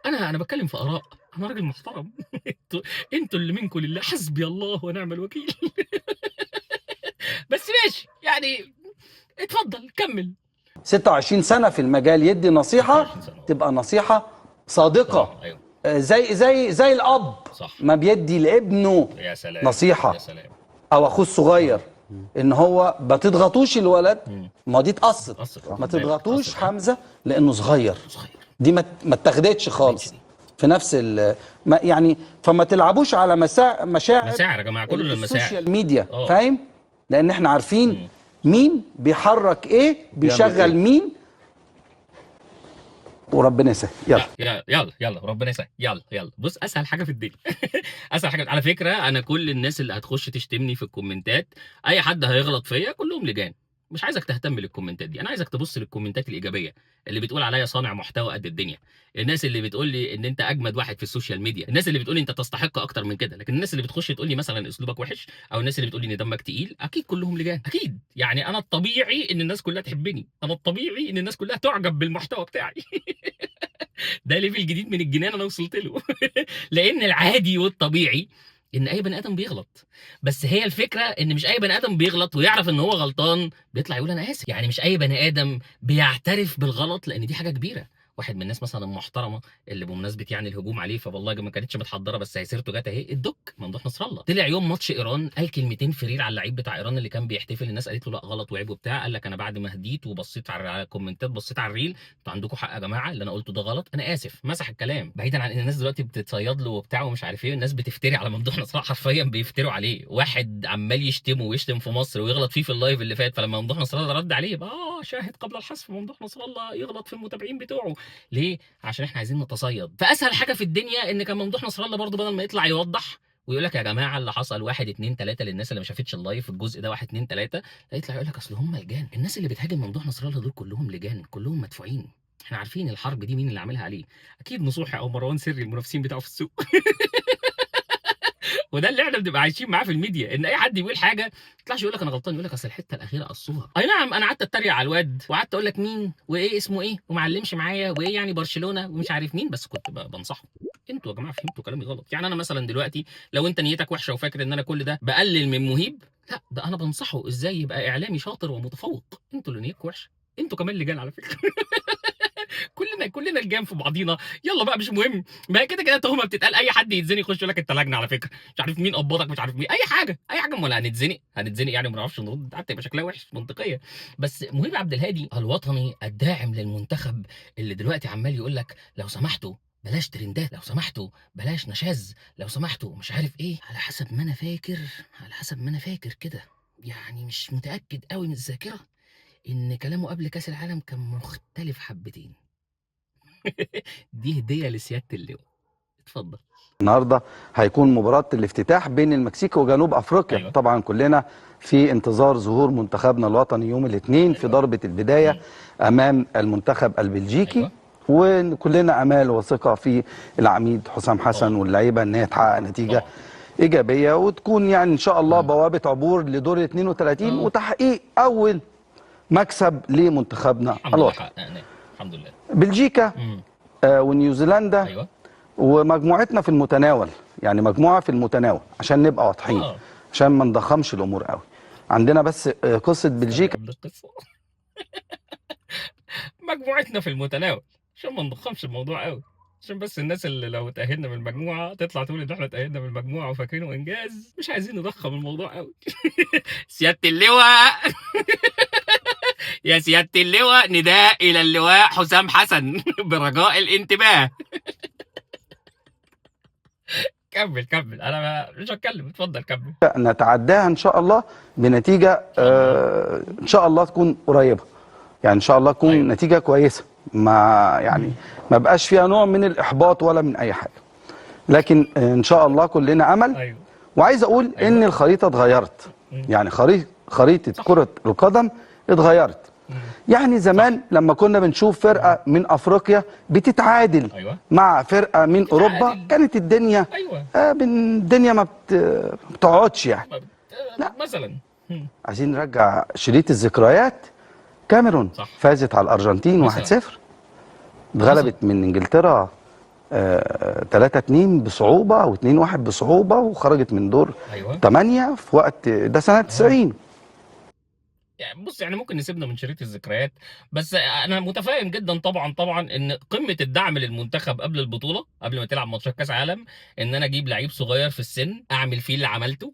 انا بتكلم في اراء، انا راجل محترم. انتوا اللي منكم لله، حسبي الله ونعم الوكيل. بس ماشي يعني، اتفضل كمل. 26 سنة في المجال يدي نصيحة تبقى نصيحة صادقة. أيوة. زي زي زي الاب، صح. ما بيدي لابنه يا سلام. نصيحة، يا سلام. او اخوه الصغير، ان هو ما تضغطوش الولد، ما دي اتقصت، ما تضغطوش حمزة لانه صغير، دي ما اتاخدتش خالص في نفس يعني، فما تلعبوش على مشاعر، مشاعر يا جماعة، كله المشاعر ال social media، فاهم؟ لان احنا عارفين مين بيحرك ايه، بيشغل مين، وربنا يسهل. يلا يلا يلا ربنا يسهل، يلا يلا. بص، اسهل حاجة في الدنيا. اسهل حاجة على فكرة، انا كل الناس اللي هتخش تشتمني في الكومنتات، اي حد هيغلط فيا، كلهم لجان. مش عايزك تهتم للكومنتات دي، انا عايزك تبص للكومنتات الايجابية اللي بتقول عليا صانع محتوى قد الدنيا، الناس اللي بتقول لي ان انت اجمد واحد في ال social media، الناس اللي بتقول لي انت تستحق اكتر من كده. لكن الناس اللي بتخش تقول لي مثلا اسلوبك وحش، او الناس اللي بتقول لي ان دمك تقيل، اكيد كلهم لجان، اكيد. يعني انا الطبيعي ان الناس كلها تحبني، انا الطبيعي ان الناس كلها تعجب بالمحتوى بتاعي. ده level جديد من الجنان انا وصلت له. لان العادي والطبيعي ان اي بني ادم بيغلط، بس هي الفكرة ان مش اي بني ادم بيغلط ويعرف ان هو غلطان بيطلع يقول انا اسف. يعني مش اي بني ادم بيعترف بالغلط، لان دي حاجة كبيرة. واحد من الناس مثلا المحترمة اللي بمناسبة يعني الهجوم عليه، فوالله ما كانتش متحضره بس هي سيرته جت اهي، الدك ممدوح نصر الله طلع يوم ماتش ايران قال كلمتين في reel على اللعيب بتاع ايران اللي كان بيحتفل، الناس قالت له لا غلط وعيب وبتاع، قال لك انا بعد ما هديت وبصيت على الكومنتات، بصيت على ال reel، انتوا عندكم حق يا جماعة، اللي انا قلته ده غلط، انا اسف، مسح الكلام. بعيدا عن ان الناس دلوقتي بتتصيد له وبتاع ومش عارف ايه، الناس بتفتري على ممدوح نصر الله، حرفيا بيفتروا عليه، واحد عمال يشتمه ويشتم في مصر ويغلط فيه في ال live اللي فات، فلما ممدوح نصر الله رد عليه شاهد قبل الحذف، ممدوح نصر الله يغلط في المتابعين بتوعه. ليه؟ عشان احنا عايزين نتصيد. فاسهل حاجة في الدنيا ان كان ممدوح نصر الله برضه بدل ما يطلع يوضح ويقول لك يا جماعة اللي حصل 1 2 3 للناس اللي ما شافتش ال live الجزء ده 1 2 3، لا يطلع يقول لك اصل هم لجان، الناس اللي بتهاجم ممدوح نصر الله دول كلهم لجان، كلهم مدفوعين، احنا عارفين الحرب دي مين اللي عاملها عليه، اكيد نصوحي او مروان سري المنافسين بتاعه في السوق. وده اللي احنا بنبقى عايشين معاه في الميديا، ان اي حد يقول حاجة ما يطلعش يقول لك انا غلطان، يقول لك اصل الحتة الاخيرة قصوها. اي نعم، انا قعدت اتريق على الواد وقعدت اقول لك مين وايه اسمه ايه وما علمش معايا وايه يعني برشلونة ومش عارف مين، بس كنت بنصحه. انتوا يا جماعة فهمتوا كلامي غلط. يعني انا مثلا دلوقتي لو انت نيتك وحشة وفاكر ان انا كل ده بقلل من مهيب، لا ده انا بنصحه ازاي يبقى اعلامي شاطر ومتفوق. انتوا اللي نيتكم وحشة، انتوا كمان لجان على فكرة. كلنا لجان في بعضينا. يلا بقى مش مهم، ما هي كده كده تهمه بتتقال، اي حد يتزنق يخش يقول لك انت لجنة على فكرة، مش عارف مين قبضك، مش عارف مين، اي حاجة اي حاجة، امال هنتزنق هنتزنق يعني، ما نعرفش نرد، حتى يبقى شكلها وحش منطقية. بس مهيب عبد الهادي الوطني الداعم للمنتخب اللي دلوقتي عمال يقول لك لو سمحتوا بلاش ترندات، لو سمحتوا بلاش نشاز، لو سمحتوا مش عارف ايه، على حسب ما انا فاكر، على حسب ما انا فاكر كده يعني، مش متاكد قوي من الذاكرة، ان كلامه قبل كاس العالم كان مختلف حبتين. دي هديه لسياده اللواء، اتفضل. النهارده هيكون مباراة الافتتاح بين المكسيك وجنوب افريقيا. أيوة. طبعا كلنا في انتظار ظهور منتخبنا الوطني يوم الاثنين. أيوة. في ضربة البداية امام المنتخب البلجيكي. أيوة. وكلنا امال وثقة في العميد حسام حسن واللعيبة ان هي تحقق نتيجة ايجابية وتكون يعني ان شاء الله بوابة عبور لدور 32 وتحقيق اول مكسب لمنتخبنا الوطني. الحمد لله. بلجيكا ونيوزيلندا. أيوة. ومجموعتنا في المتناول، يعني مجموعة في المتناول عشان نبقى واضحين، عشان ما نضخمش الأمور قوي. عندنا بس قصة بلجيكا. مجموعتنا في المتناول عشان ما نضخمش الموضوع قوي، عشان بس الناس اللي لو اتأهلنا من المجموعة تطلع تقول إن احنا اتأهلنا من المجموعة وفاكرينه إنجاز. مش عايزين نضخم الموضوع قوي. سيادة اللواء يا سيادة اللواء، نداء إلى اللواء حسام حسن برجاء الانتباه. كمل كمل، انا مش هتكلم، اتفضل كمل. نتعداها ان شاء الله بنتيجة ان شاء الله تكون قريبه، يعني ان شاء الله تكون. أيوة. نتيجة كويسة، ما يعني ما بقاش فيها نوع من الاحباط ولا من اي حاجة، لكن ان شاء الله كلنا امل. أيوة. وعايز اقول. أيوة. ان الخريطة اتغيرت، يعني خريطة كره القدم اتغيرت. يعني زمان لما كنا بنشوف فرقه من افريقيا بتتعادل. أيوة. مع فرقه من اوروبا كانت الدنيا. أيوة. الدنيا ما بتقعدش يعني. لا مثلا عايزين نرجع شريط الذكريات. كاميرون. صح. فازت على الارجنتين 1-0، اتغلبت من انجلترا 3-2 بصعوبة و2-1 بصعوبة، وخرجت من دور. أيوة. 8 في وقت ده سنة 90. يعني بص، يعني ممكن نسيبنا من شريط الذكريات، بس انا متفائم جدا طبعا طبعا ان قمة الدعم للمنتخب قبل البطولة، قبل ما تلعب ماتشات كاس عالم، ان انا اجيب لعيب صغير في السن اعمل فيه اللي عملته.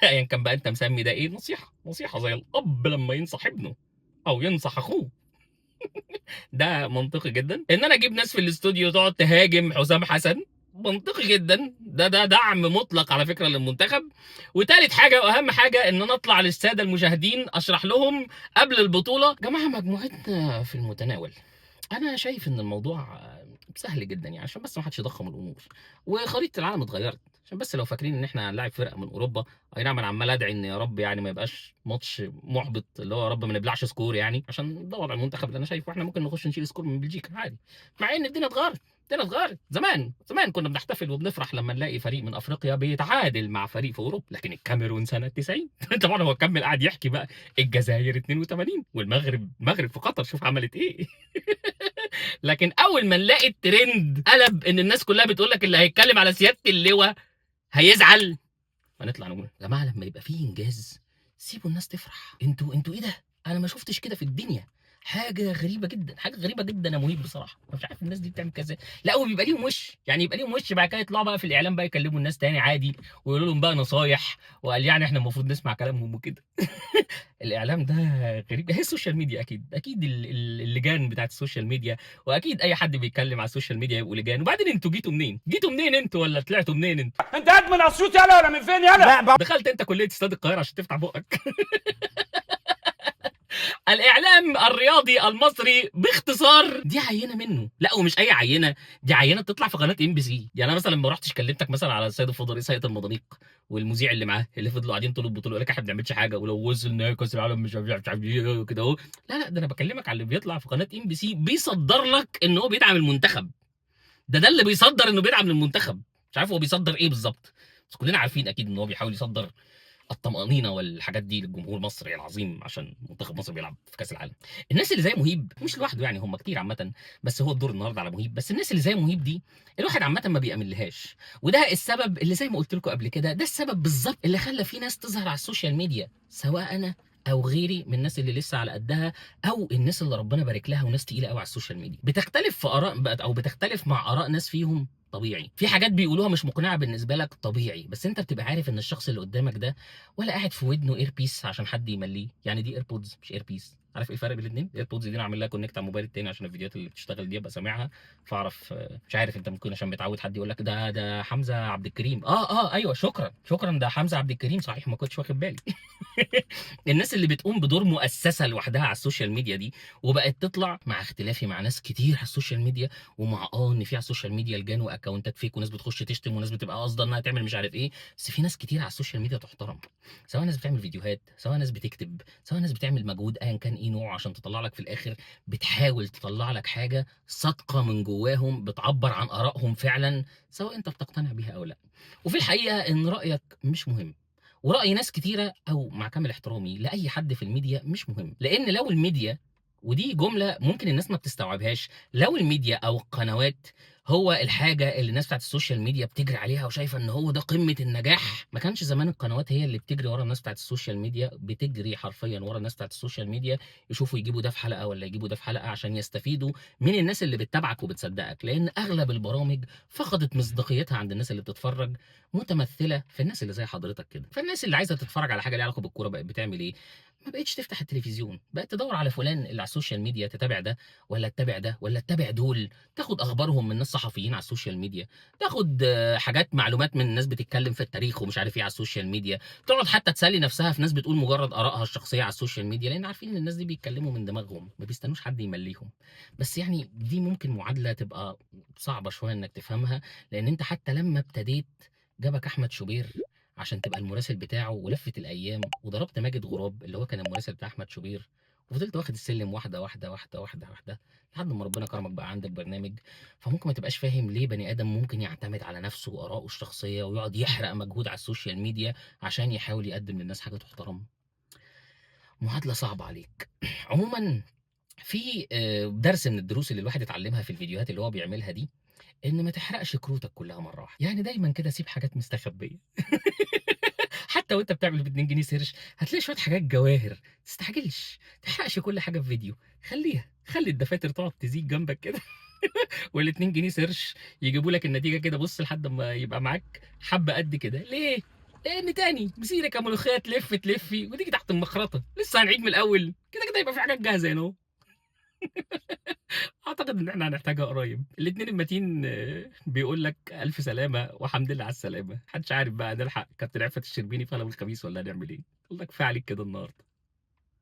ايا كان بقى انت مسمي ده ايه، نصيحة، نصيحة زي الاب لما ينصح ابنه او ينصح اخوه. ده منطقي جدا. ان انا اجيب ناس في الاستوديو تقعد تهاجم حسام حسن، منطقي جدا. ده دعم مطلق على فكرة للمنتخب. وتالت حاجة واهم حاجة، ان انا اطلع للسادة المشاهدين اشرح لهم قبل البطولة، جماعة مجموعتنا في المتناول. انا شايف ان الموضوع سهل جدا يعني، عشان بس ما حدش يضخم الامور. وخريطه العالم اتغيرت، عشان بس لو فاكرين ان احنا هنلاعب فرقه من اوروبا، اي نعم انا عمال ادعي ان يا رب يعني ما يبقاش ماتش محبط، اللي هو يا رب ما نبلعش score يعني، عشان ده وضع المنتخب اللي انا شايفه. احنا ممكن نخش نشيل score من بلجيكا عادي، مع ان الدنيا اتغيرت. الدنيا اتغيرت. زمان زمان كنا بنحتفل وبنفرح لما نلاقي فريق من افريقيا بيتعادل مع فريق في اوروبا، لكن الكاميرون سنة 90. طبعا هو كمل قاعد يحكي بقى، الجزائر 82 والمغرب، المغرب في قطر شوف عملت ايه. لكن اول ما نلاقي الترند قلب ان الناس كلها بتقول لك اللي هيتكلم على سيادة اللواء هيزعل، فنطلع نقول يا جماعة لما يبقى فيه انجاز سيبوا الناس تفرح. انتوا ايه ده؟ انا ما شفتش كده في الدنيا. حاجة غريبة جدا، حاجة غريبة جدا يا مهيب بصراحة. مش عارف الناس دي بتعمل كذا. لا وبيبقى ليهم وش، يعني يبقى ليهم وش بعد كده يطلعوا بقى في الاعلام بقى يكلموا الناس تاني عادي ويقولوا لهم بقى نصايح، وقال يعني احنا المفروض نسمع كلامهم وكده. الاعلام ده غريب. هي ال social media اكيد، اكيد اللجان بتاعت ال social media، واكيد اي حد بيتكلم على ال social media يبقوا لجان. وبعدين انتوا جيتوا منين؟ جيتوا منين انتوا ولا طلعتوا منين انتوا؟ انت قاعد من اسيوط يالا ولا من فين يالا؟ دخلت انت كليه استاد القاهرة عشان تفتح بقك. الاعلام الرياضي المصري باختصار دي عينه منه. لا ومش اي عينه، دي عينه بتطلع في قناة MBC. يعني انا مثلا لما رحتش كلمتك مثلا على السيد الفضل رئيس هيئة المضانيق والمذيع اللي معاه اللي فضلوا قاعدين طول البطولة يقول لك احنا ما بنعملش حاجة ولو وصل نهائي كاس العالم مش عارف ايه كده اهو. لا لا، ده انا بكلمك على اللي بيطلع في قناة MBC بيصدر لك ان هو بيدعم المنتخب. ده اللي بيصدر انه بيدعم المنتخب. مش عارف هو بيصدر ايه بالظبط، بس كلنا عارفين اكيد ان هو بيحاول يصدر الطمأنينة والحاجات دي للجمهور المصري العظيم عشان منتخب مصر بيلعب في كأس العالم. الناس اللي زي مهيب مش لوحده يعني، هم كتير عامة، بس هو الدور النهارده على مهيب. بس الناس اللي زي مهيب دي الواحد عامة ما بيأمنلهاش، وده السبب اللي زي ما قلت لكم قبل كده، ده السبب بالظبط اللي خلى في ناس تظهر على ال social media، سواء انا او غيري من الناس اللي لسه على قدها او الناس اللي ربنا بارك لها وناس تقيلة قوي على ال social media. بتختلف في اراء بقت او بتختلف مع اراء ناس فيهم طبيعي، في حاجات بيقولوها مش مقنعة بالنسبة لك طبيعي، بس انت بتبقى عارف ان الشخص اللي قدامك ده ولا قاعد في ودنه earpiece عشان حد يمليه. يعني دي AirPods مش earpiece، عارف ايه الفرق بين الاثنين؟ AirPods دي انا عامل لها connect على الموبايل التاني عشان الفيديوهات اللي بتشتغل دي ابقى سامعها، فاعرف. مش عارف انت ممكن عشان متعود حد يقول لك ده حمزة عبد الكريم. اه ايوه شكرا شكرا، ده حمزة عبد الكريم صحيح، ما كنتش واخد بالي. الناس اللي بتقوم بدور مؤسسة لوحدها على ال social media دي، وبقت تطلع، مع اختلافي مع ناس كتير على ال social media، ومع ان في على ال social media لجان و accountات fake وناس بتخش تشتم وناس بتبقى قاصده انها تعمل مش عارف ايه، بس في ناس كتير على ال social media تحترم، سواء ناس بتعمل فيديوهات، سواء ناس بتكتب، سواء ناس بتعمل مجهود ايا كان ايه نوعه عشان تطلع لك في الاخر، بتحاول تطلع لك حاجة صادقة من جواهم بتعبر عن ارائهم فعلا، سواء انت بتقتنع بيها او لا. وفي الحقيقة ان رايك مش مهم، وراي ناس كتيرة او مع كامل احترامي لاي حد في الميديا مش مهم، لان لو الميديا، ودي جملة ممكن الناس ما بتستوعبهاش، لو الميديا او القنوات هو الحاجة اللي الناس بتاعت ال social media بتجري عليها وشايفه ان هو ده قمة النجاح، ما كانش زمان القنوات هي اللي بتجري ورا الناس بتاعت ال social media، بتجري حرفيا ورا الناس بتاعت ال social media، يشوفوا يجيبوا ده في حلقة ولا يجيبوا ده في حلقة عشان يستفيدوا من الناس اللي بتتابعك وبتصدقك، لان اغلب البرامج فقدت مصداقيتها عند الناس اللي بتتفرج، متمثلة في الناس اللي زي حضرتك كده. فالناس اللي عايزه تتفرج على حاجة ليها علاقة بالكورة بقت بتعمل ايه؟ ما بقتش تفتح التلفزيون، بقت تدور على فلان اللي على ال social media، تتابع ده ولا تتابع ده ولا تتابع دول، تاخد اخبارهم من ناس صحفيين على ال social media، تاخد حاجات معلومات من ناس بتتكلم في التاريخ ومش عارف ايه على ال social media، تقعد حتى تسلي نفسها في ناس بتقول مجرد ارائها الشخصية على ال social media، لان عارفين ان الناس دي بيتكلموا من دماغهم، ما بيستنوش حد يمليهم. بس يعني دي ممكن معادلة تبقى صعبة شوية انك تفهمها، لان انت حتى لما ابتديت جابك احمد شوبير عشان تبقى المراسل بتاعه، ولفت الايام وضربت ماجد غراب اللي هو كان المراسل بتاع احمد شوبير، وفضلت واخد السلم واحدة واحدة واحدة واحدة واحدة لحد ما ربنا كرمك بقى عندك برنامج. فممكن ما تبقاش فاهم ليه بني ادم ممكن يعتمد على نفسه وارائه الشخصية ويقعد يحرق مجهود على ال social media عشان يحاول يقدم للناس حاجة تحترم. معادلة صعبة عليك. عموما في درس من الدروس اللي الواحد اتعلمها في الفيديوهات اللي هو بيعملها دي، ان ما تحرقش كروتك كلها مرة واحدة، يعني دايما كده سيب حاجات مستخبيه. حتى وانت بتعمل ب 2 جنيه search هتلاقي شوية حاجات جواهر، تستعجلش، تحرقش كل حاجة في فيديو، خليها، خلي الدفاتر تقعد تزيد جنبك كده وال 2 جنيه search يجيبوا لك النتيجة كده، بص لحد ما يبقى معاك حبه قد كده. ليه؟ لان تاني مسيرك يا ملوخية تلف تلفي وتيجي تحت المخرطه، لسه هنعيد من الاول، كده كده يبقى في حاجات جاهزة هنا اهو. اعتقد ان احنا هنحتاجها قريب. الاثنين المتين بيقول لك الف سلامه وحمد لله على السلامة، محدش عارف بقى نلحق كابتن عفت الشربيني في قلم الخميس ولا هنعمل ايه. والله كفاية عليك كده النهارده.